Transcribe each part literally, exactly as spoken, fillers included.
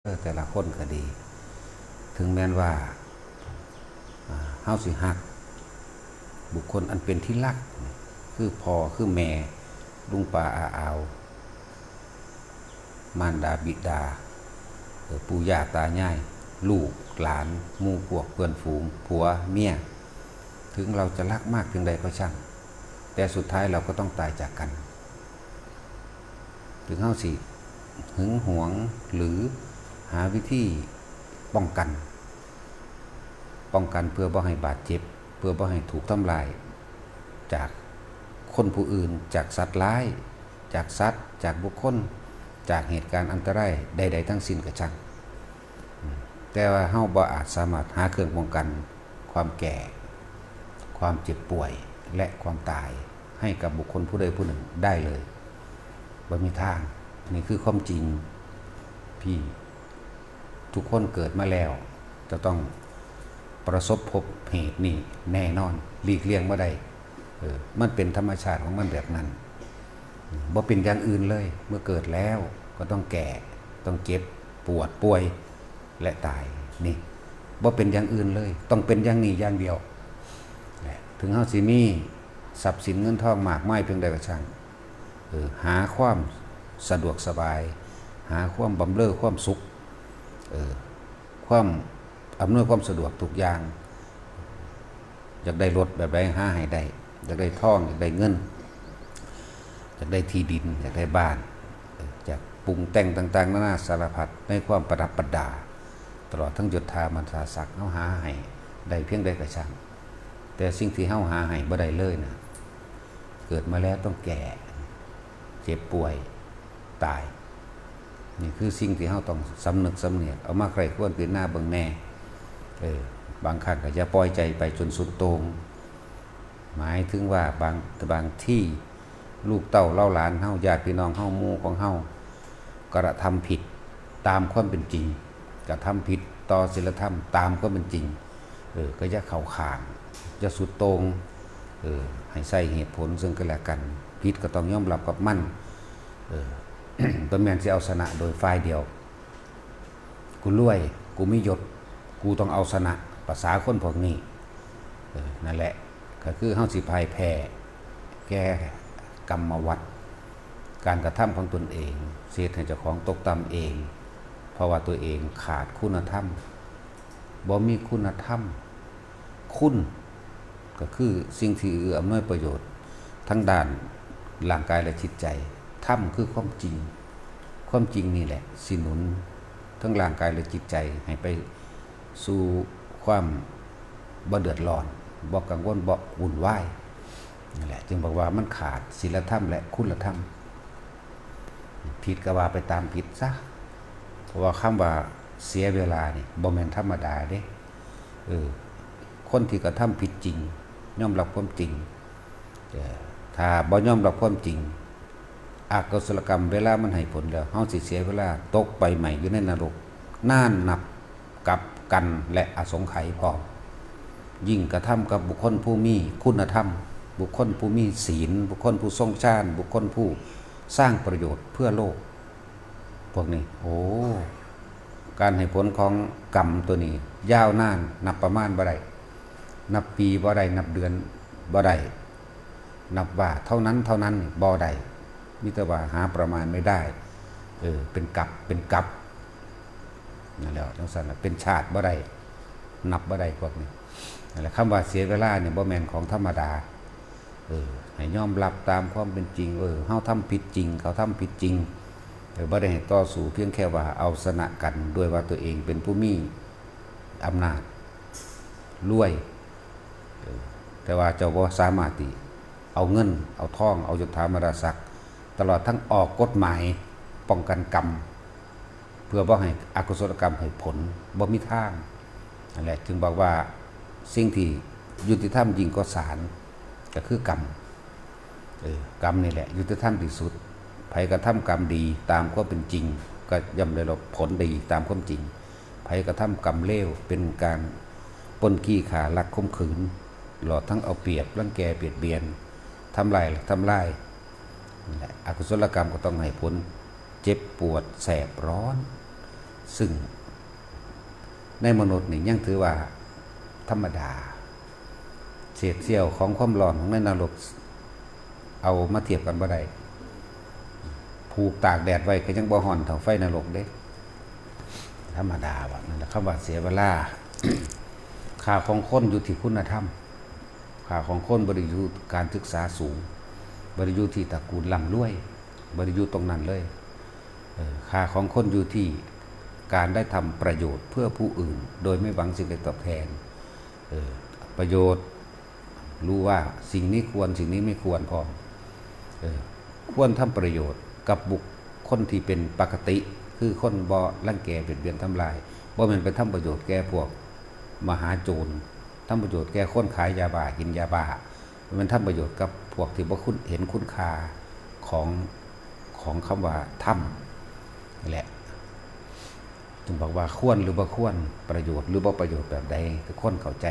เออ แต่ละคนก็ดี ถึงแม้นว่า อ่า เฮาสิฮัก บุคคลอันเป็นที่รัก คือพ่อ คือแม่ ลุงป้าอาอาว มารดาบิดา เอ่อ ปู่ย่าตายาย ลูกหลาน หมู่พวกเพื่อนฝูง ผัวเมีย ถึงเราจะรักมากเพียงใดก็ช่าง แต่สุดท้ายเราก็ต้องตายจากกัน ถึงเฮาสิหึงหวงหรือหาวิธีป้องกัน ป้องกันเพื่อบ่ให้บาดเจ็บ เพื่อบ่ให้ถูกทำลาย จากคนผู้อื่น จากสัตว์ร้าย จากสัตว์ จากบุคคล จากเหตุการณ์อันตรายใดๆทั้งสิ้นก็ช่าง แต่ว่าเฮาบ่อาจสามารถหาเครื่องป้องกันความแก่ ความเจ็บป่วย และความตายให้กับบุคคลผู้ใดผู้หนึ่งได้เลย บ่มีทาง นี่คือความจริงที่ทุกคนเกิดมาแล้ว จะต้องประสบพบเหตุนี้แน่นอน หลีกเลี่ยงบ่ได้ เออ มันเป็นธรรมชาติของมันแบบนั้น บ่เป็นอย่างอื่นเลย เมื่อเกิดแล้วก็ต้องแก่ ต้องเจ็บ ปวด ป่วย และตาย นี่ บ่เป็นอย่างอื่นเลย ต้องเป็นอย่างนี้อย่างเดียว และถึงเฮาสิมีทรัพย์สินเงินทองมากมายเพียงใดก็ช่าง เออ หาความสะดวกสบาย หาความบำเรอความสุข เออ ความอำนวยความสะดวกทุกอย่าง อยากได้รถแบบใดหาให้ได้ อยากได้ทอง อยากได้เงิน อยากได้ที่ดิน อยากได้บ้าน เออ อยากปรุงแต่งต่างๆนานาสารพัดในความประดับประดา ตลอดทั้งยศถาบรรดาศักดิ์ เฮาหาให้ได้เพียงใดก็ช่าง แต่สิ่งที่เฮาหาให้บ่ได้เลยนะ เกิดมาแล้วต้องแก่ เจ็บป่วย ตาย นี่คือสิ่งที่เฮาต้องสำนึกสำเนียก เอามาใคร่ครวญพิจารณาเบิ่งแน่ เออ บางครั้งก็อย่าปล่อยใจไปจนสุดโต่ง หมายถึงว่าบาง บางทีลูกเต้าเหล่าหลานเฮา ญาติพี่น้องเฮา หมู่ของเฮา กระทำผิดตามความเป็นจริง กระทำผิดต่อศีลธรรมตามความเป็นจริง เออ ก็อย่าเข้าข้าง อย่าสุดโต่ง เออ ให้ใช้เหตุผลซึ่งกันและกัน ผิดก็ต้องยอมรับกับมัน เออ บ่แม่นสิเอาชนะโดยฝ่ายเดียว กูรวย กูมียศ กูต้องเอาชนะ ภาษาคนพวกนี้ เออ นั่นแหละ ก็คือเฮาสิพ่ายแพ้แก่กรรมวัฏ การกระทำของตนเอง สิเฮ็ดให้เจ้าของตกต่ำเอง เพราะว่าตัวเองขาดคุณธรรม บ่มีคุณธรรม คุณ ก็คือสิ่งที่เอื้ออำนวยประโยชน์ทั้งด้านร่างกายและจิตใจ ธรรมคือความจริง ความจริงนี่แหละสิหนุนทั้งร่างกายและจิตใจให้ไปสู่ความบ่เดือดร้อน บ่กังวล บ่วุ่นวาย นั่นแหละ จึงบอกว่ามันขาดศีลธรรมและคุณธรรม ผิดก็ว่าไปตามผิดซะ เพราะว่าคำว่าเสียเวลานี่บ่แม่นธรรมดาเด้ เออ คนที่กระทำผิดจริง ยอมรับความจริง เออ ถ้าบ่ยอมรับความจริง อกุศลกรรมเวลามันให้ผลแล้ว เฮาสิเสียเวลาตกไปใหม่อยู่ในนรก นานนับกับกรรมและอสงไขยพร้อม ยิ่งกระทำกับบุคคลผู้มีคุณธรรม บุคคลผู้มีศีล บุคคลผู้ทรงฌาน บุคคลผู้สร้างประโยชน์เพื่อโลก พวกนี้ โอ้ การให้ผลของกรรมตัวนี้ ยาวนาน นับประมาณบ่ได้ นับปีบ่ได้ นับเดือนบ่ได้ นับว่าเท่านั้นเท่านั้นนี่บ่ได้ มีแต่ว่าหาประมาณไม่ได้ เออ เป็นกับ เป็นกับ นั่นแหละ จังซั่นล่ะ เป็นชาติบ่ได้ นับบ่ได้พวกนี้ นั่นแหละ คำว่าเสียเวลาเนี่ยบ่แม่นของธรรมดา เออ ให้ยอมรับตามความเป็นจริง เออ เฮาทำผิดจริง เขาทำผิดจริง เออ บ่ได้ให้ต่อสู้ เพียงแค่ว่าเอาชนะกัน ด้วยว่าตัวเองเป็นผู้มีอำนาจ รวย เออ แต่ว่าเจ้าบ่สามารถที่เอาเงิน เอาทอง เอายศถาบรรดาศักดิ์ ตลอดทั้งออกกฎหมายป้องกันกรรม เพื่อบ่ให้อกุศลกรรมให้ผล บ่มีทาง นั่นแหละ จึงบอกว่าสิ่งที่ยุติธรรมยิ่งกว่าศาล ก็คือกรรม เออ กรรมนี่แหละ ยุติธรรมที่สุด ไผกระทำกรรมดีตามความเป็นจริง ก็ย่อมได้รับผลดีตามความจริง ไผกระทำกรรมเลว เป็นการปล้นจี้ฆ่าลักข่มขืน ตลอดทั้งเอาเปรียบ รังแก เบียดเบียน ทำลาย ทำลาย นั่นแหละ อกุศลกรรมก็ต้องให้ผลเจ็บปวดแสบร้อน ซึ่งในมนุษย์นี่ยังถือว่าธรรมดา เศษเสี้ยวของความร้อนของในนรก เอามาเทียบกันบ่ได้ ผูกตากแดดไว้ก็ยังบ่ร้อนเท่าไฟนรกเด้ ธรรมดาว่ะ นั่นแหละคำว่าเสียเวลา ค่าของคนอยู่ที่คุณธรรม ค่าของคนบ่ได้อยู่การศึกษาสูง บ่ได้อยู่ที่ตระกูลร่ำรวย บ่ได้อยู่ตรงนั้นเลย เออ ค่าของคนอยู่ที่การได้ทำประโยชน์เพื่อผู้อื่น โดยไม่หวังสิ่งใดตอบแทน เออ ประโยชน์ รู้ว่าสิ่งนี้ควร สิ่งนี้ไม่ควรพร้อม เออ ควรทำประโยชน์กับบุคคลที่เป็นปกติ คือคนบ่รังแกเบียดเบียนทำลาย บ่แม่นไปทำประโยชน์แก่พวกมหาโจร ทำประโยชน์แก่คนขายยาบ้า กินยาบ้า มันทำประโยชน์กับพวกที่บ่คุณ เห็นคุณค่าของ ของคำว่าธรรมนี่แหละ จึงบอกว่าควรหรือบ่ควร ประโยชน์หรือบ่ประโยชน์แบบใด ทุกคนเข้าใจ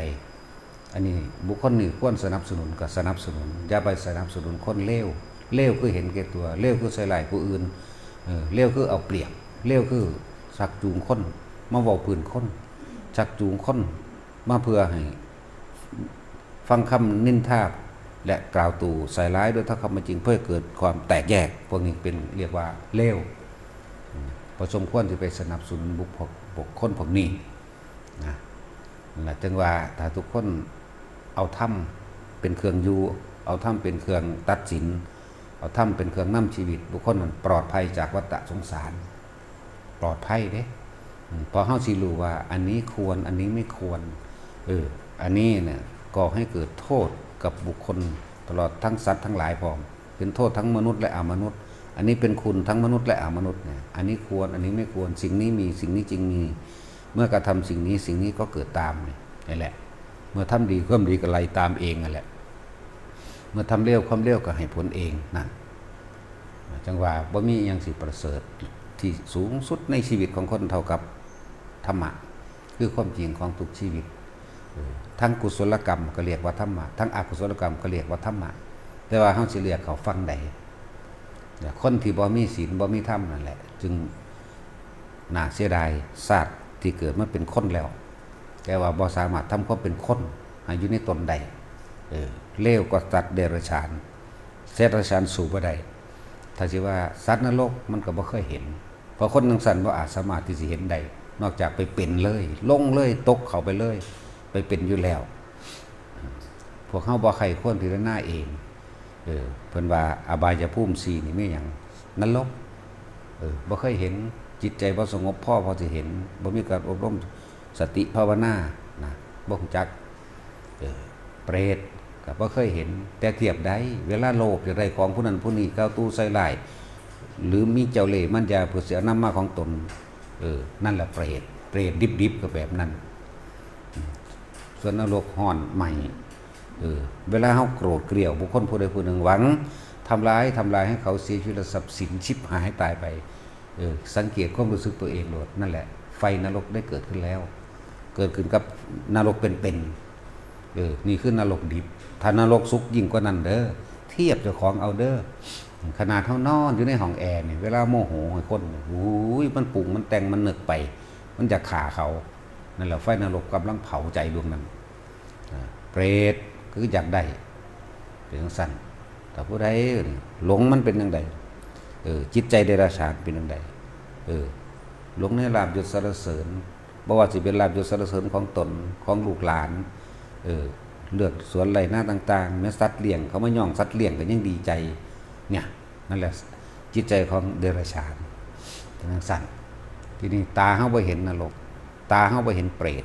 อันนี้บุคคลนี้ควรสนับสนุนก็สนับสนุน อย่าไปสนับสนุนคนเลว เลวคือเห็นแก่ตัว เลวคือใส่ร้ายผู้อื่น เออ เลวคือเอาเปรียบ เลวคือชักจูงคนมาเว้าพื้นคน ชักจูงคนมาเพื่อให้ฟังคำนินทาและกล่าวตู่ใส่ร้ายโดยถ้อยคำไม่จริง เพื่อเกิดความแตกแยก พวกนี้เป็นเรียกว่าเลว อืม บ่สมควรที่ไปสนับสนุนบุคคล บุคคลพวกนี้นะ นั่นแหละ จึงว่าถ้าทุกคนเอาธรรมเป็นเครื่องอยู่ เอาธรรมเป็นเครื่องตัดสิน เอาธรรมเป็นเครื่องนำชีวิต บุคคลนั้นปลอดภัยจากวัฏสงสาร ปลอดภัยเด้ อืม เพราะเฮาสิรู้ว่าอันนี้ควร อันนี้ไม่ควร เออ อันนี้เนี่ยก่อให้เกิดโทษกับบุคคล ตลอดทั้งสัตว์ทั้งหลายพร้อม เป็นโทษทั้งมนุษย์และอมนุษย์ อันนี้เป็นคุณทั้งมนุษย์และอมนุษย์เนี่ย อันนี้ควร อันนี้ไม่ควร สิ่งนี้มี สิ่งนี้จึงมี เมื่อกระทำสิ่งนี้ สิ่งนี้ก็เกิดตามเนี่ย นี่แหละ เมื่อทำดี ความดีก็ไหลตามเองนั่นแหละ เมื่อทำเลว ความเลวก็ให้ผลเองนั่น จังว่าบ่มีอิหยังสิประเสริฐที่สูงสุดในชีวิตของคนเท่ากับธรรมะ คือความจริงของทุกชีวิต เออ ทั้งกุศลกรรมก็เรียกว่าธรรมะ ทั้งอกุศลกรรมก็เรียกว่าธรรมะ แต่ว่าเฮาสิเลือกเข้าฝั่งใด เนี่ย คนที่บ่มีศีลบ่มีธรรมนั่นแหละ จึงน่าเสียดายชาติที่เกิดมาเป็นคนแล้ว แต่ว่าบ่สามารถทำความเป็นคนให้อยู่ในตนได้ เออ เลวกว่าสัตว์เดรัจฉาน สัตว์เดรัจฉานสู้บ่ได้ ถ้าสิว่าสัตว์นรกมันก็บ่เคยเห็น เพราะคนจั่งซั้นบ่อาจสามารถที่สิเห็นได้ นอกจากไปเป็นเลย ลงเลย ตกเข้าไปเลย ไปเป็นอยู่แล้ว พวกเฮาบ่ใคร่ควรพิจารณาเอง เออ เพิ่นว่าอบายภูมิสี่นี่มีหยัง นรก เออ บ่เคยเห็น จิตใจบ่สงบพอพอสิเห็น บ่มีการอบรมสติภาวนา นะ บ่รู้จัก เออ เปรตก็บ่เคยเห็น แต่เทียบได้ เวลาโลภอยากได้ของผู้นั้นผู้นี้ กล่าวตู่ใส่ร้าย หรือมีเจ้าเล่ห์มารยาเพื่อสิเอานำมาของตน เออ นั่นแหละเปรต เปรตดิบๆก็แบบนั้น ส่วนนรกฮ้อนไหม้ เออ เวลาเฮาโกรธเกลี้ยวบุคคลผู้ใดผู้หนึ่ง หวังทำลาย ทำลายให้เขาเสียชีวิตและทรัพย์สินฉิบหายตายไป เออ สังเกตความรู้สึกตัวเองโลด นั่นแหละ ไฟนรกได้เกิดขึ้นแล้ว เกิดขึ้นกับนรกเป็นๆ เออ นี่คือนรกดิบ ถ้านรกสุกยิ่งกว่านั้นเด้อ เทียบเจ้าของเอาเด้อ ขนาดเฮานอนอยู่ในห้องแอร์นี่ เวลาโมโหให้คนนี่ โอ้ย มันปรุง มันแต่ง มันนึกไป มันอยากฆ่าเขา นั่นแหละ ไฟนรกกำลังเผาใจดวงนั้น อ่า เปรตคืออยากได้ เป็นจั่งซั้น ถ้าผู้ใดหลงมันเป็นจั่งใด เออ จิตใจเดรัจฉานเป็นจั่งใด เออ หลงในลาภยศสรรเสริญ บ่ว่าสิเป็นลาภยศสรรเสริญของตน ของลูกหลาน เออ เลือกสวนไร่นาต่างๆ แม้สัตว์เลี้ยง เขามาย่องสัตว์เลี้ยงก็ยังดีใจ เนี่ย นั่นแหละ จิตใจของเดรัจฉาน เป็นจั่งซั้น ทีนี้ตาเฮาบ่เห็นนรก ตาเฮาบ่เห็นเปรต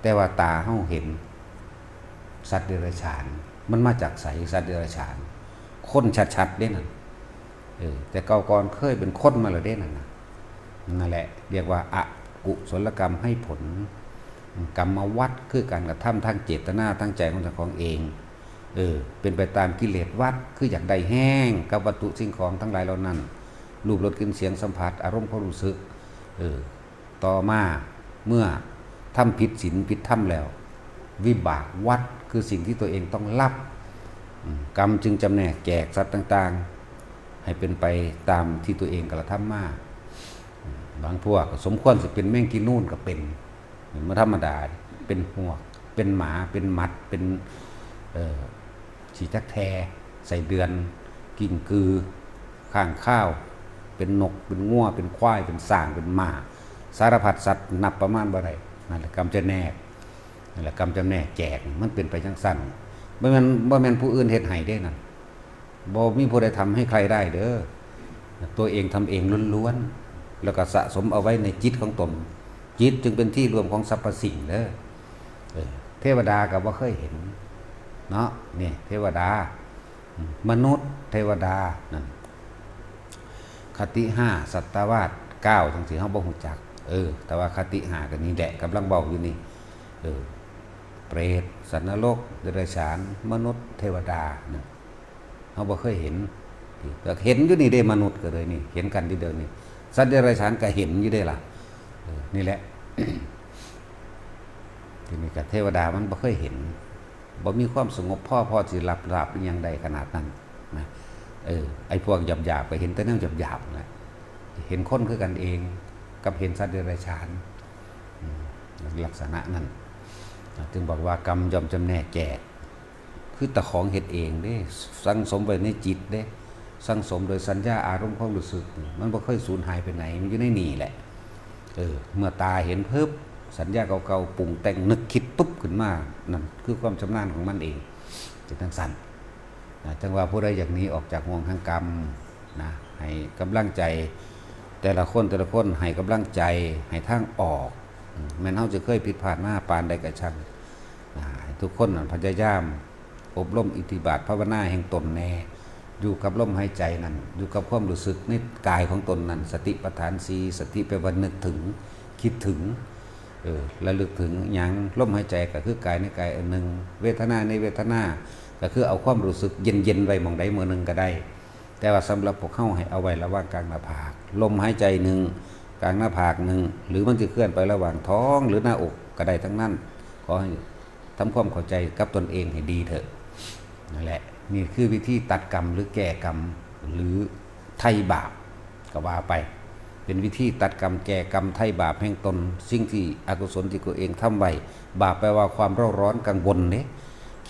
แต่ว่าตาเฮาเห็นสัตว์เดรัจฉาน มันมาจากไส สัตว์เดรัจฉาน คนชัดๆเด้นั่น เออ แต่เก่าก่อนเคยเป็นคนมาแล้วเด้นั่นน่ะ นั่นแหละ เรียกว่าอกุศลกรรมให้ผล กรรมวัฏคือการกระทำทางเจตนา ทางใจของเจ้าของเอง เออ เป็นไปตามกิเลสวัฏ คืออยากได้แฮงกับวัตถุสิ่งของทั้งหลายเหล่านั้น รูป รส กลิ่น เสียง สัมผัส อารมณ์ ความรู้สึก เออ ต่อมาเมื่อทำผิดศีลผิดธรรมแล้ว วิบากวัฏ คือสิ่งที่ตัวเองต้องรับ อืม กรรมจึงจำแนกแจกสัตว์ต่างๆ ให้เป็นไปตามที่ตัวเองกระทำมา อืม บางพวกก็สมควรสิเป็นแมงกีนูนก็เป็น มันบ่ธรรมดา เป็นหวก เป็นหมา เป็นหมัด เป็น เอ่อ ขี้จักแท ไส้เดือน กิ้งกือ ค้างคาว เป็นนก เป็นงัว เป็นควาย เป็นช้าง เป็นม้า สารพัดสัตว์นับประมาณบ่ได้ นั่นแหละกรรมจำแนก นั่นแหละกรรมจำแนกแจก มันเป็นไปจั่งซั้น บ่แม่น บ่แม่นผู้อื่นเฮ็ดให้เด้นั่น บ่มีผู้ใดทำให้ใครได้เด้อ ตัวเองทำเองล้วนๆ แล้วก็สะสมเอาไว้ในจิตของตน จิตจึงเป็นที่รวมของสรรพสิ่งเด้อ เออ เทวดาก็บ่เคยเห็น เนาะ นี่ เทวดา อืม มนุษย์ เทวดา นั่น คติห้า สัตวาสเก้า จั่งซี้ เฮาบ่ฮู้จัก เออ แต่ว่าคติห้าก็นี่แหละ กำลังเว้าอยู่นี่ เออ เปรต สัตว์นรก เดรัจฉาน มนุษย์ เทวดา นั่น เฮาบ่เคยเห็น ก็เห็นอยู่นี่เด้ มนุษย์ก็เลยนี่ เห็นกันอยู่เดี๋ยวนี้ สัตว์เดรัจฉานก็เห็นอยู่เด้ล่ะ เออ นี่แหละ ทีนี้ก็เทวดามันบ่เคยเห็น บ่มีความสงบพอ พอสิรับ รับอิหยังได้ขนาดนั้นนะ เออ ไอ้พวกหยาบๆ ก็เห็นแต่แนวหยาบๆ นั่นแหละ เห็นคนคือกันเอง กับเห็นสัตว์เดรัจฉาน อืม ลักษณะนั้น จึงบอกว่ากรรมย่อมจำแนกแจก คือตะของเฮ็ดเองเด้ สั่งสมไว้ในจิตเด้ สั่งสมโดยสัญญาอารมณ์ความรู้สึกนี่ มันบ่เคยสูญหายไปไหน มันอยู่ในนี่แหละ เออ เมื่อตาเห็นปุ๊บ สัญญาเก่าๆ ปรุงแต่งนึกคิดปุ๊บขึ้นมา นั่นคือความชำนาญของมันเอง เป็นจั่งซั้น นะ จั่งว่าผู้ใดอยากหนีออกจากห่วงแห่งกรรมนะ ให้กำลังใจแต่ละคน แต่ละคน ให้กำลังใจ ให้ทางออก อืม แม้นเฮาจะเคยผิดพลาดมาปานใดก็ช่าง นะ ให้ทุกคนนั้นพยายามอบรมอิทธิบาทภาวนาแห่งตนแน่ อยู่กับลมหายใจนั่น อยู่กับความรู้สึกในกายของตนนั่น สติปัฏฐานสี่ สติแปลว่านึกถึง คิดถึง เออ ระลึกถึงหยัง ลมหายใจก็คือกายในกายอันหนึ่ง เวทนาในเวทนา ก็คือเอาความรู้สึกเย็นๆ ไว้หม่องใดหม่องหนึ่งก็ได้ แต่ว่าสำหรับพวกเฮาให้เอาไว้ระหว่างกลางหน้าผาก ลมหายใจหนึ่ง กลางหน้าผากหนึ่ง หรือมันสิเคลื่อนไประหว่างท้องหรือหน้าอกก็ได้ทั้งนั้น ขอให้ทำความเข้าใจกับตนเองให้ดีเถอะ นั่นแหละ นี่คือวิธีตัดกรรมหรือแก้กรรม หรือไถ่บาป ก็ว่าไป เป็นวิธีตัดกรรมแก้กรรมไถ่บาปแห่งตน สิ่งที่อกุศลที่ตัวเองทำไว้ บาปแปลว่าความเร่าร้อนกังวลเด้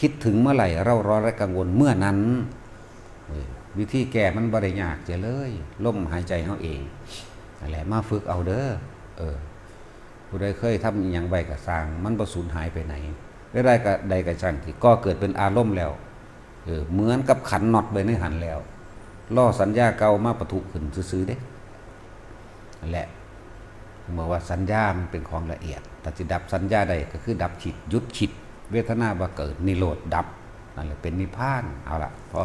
คิดถึงเมื่อไหร่เร่าร้อนและกังวลเมื่อนั้น เออ วิธีแก้มันบ่ได้ยากเจ้าเลย ลมหายใจเฮาเอง นั่นแหละ มาฝึกเอาเด้อ เออ ผู้ใดเคยทำอิหยังไว้ก็ซ่าง มันบ่สูญหายไปไหน เวลาใดก็ช่างที่ก่อเกิดเป็นอารมณ์แล้ว เออ เหมือนกับขันน็อตไว้ในหั้นแล้ว รอสัญญาเก่ามาปะทุขึ้นซื่อๆ เด้ นั่นแหละ เมื่อว่าสัญญามันเป็นของละเอียด ถ้าสิดับสัญญาได้ก็คือดับคิด หยุดคิด เวทนาบ่เกิด นิโรธดับ นั่นแหละเป็นนิพพาน เอาละ พอ